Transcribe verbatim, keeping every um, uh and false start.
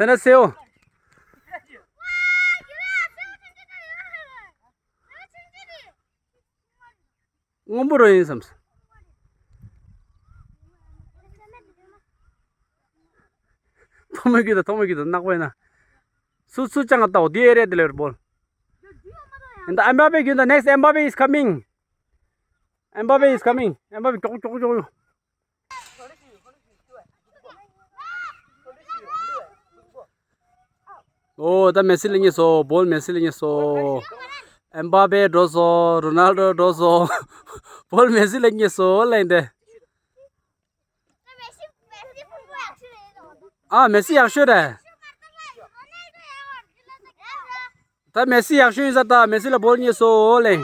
དེ་འདྲ་སེའོ། སྔོན་པོ་རོ་ཡིན་བསམས། ཐོག་མའི་རྒྱུད་དང་ཐོག་མའི་རྒྱུད་དང་ནག་པོ་ཡིན་ན། སུ་སུ་ཅང་ང་ལྟའོ་དེ་ཨེ་རེད་དེ་ལེར་བོལ། And the Mbappe, you the next Mbappe is coming. Mbappe is coming. Mbappe, ཀྱོག་ཀྱོག་ཀྱོག་ཀྱོག། ཨོ་ད་མེ་སི་ལེན་གྱི་སོ། བོལ་མེ་སི་ལེན་གྱི་སོ། ཨེམ་བྷ་པེ་འགྲོ་སོ། རོ་ནལ་ཌོ་འགྲོ་སོ། བོལ་མེ་སི་ལེན་གྱི་སོ་ལེན་ཏེ། ཨ་མེ་སི་ཡག་ཤོས་རེད། ད་མེ་སི་ཡག་ཤོས་ཡིན་ས། ད་མེ་སི་ལ་བོལ་གཉིས་སོ་ལེན།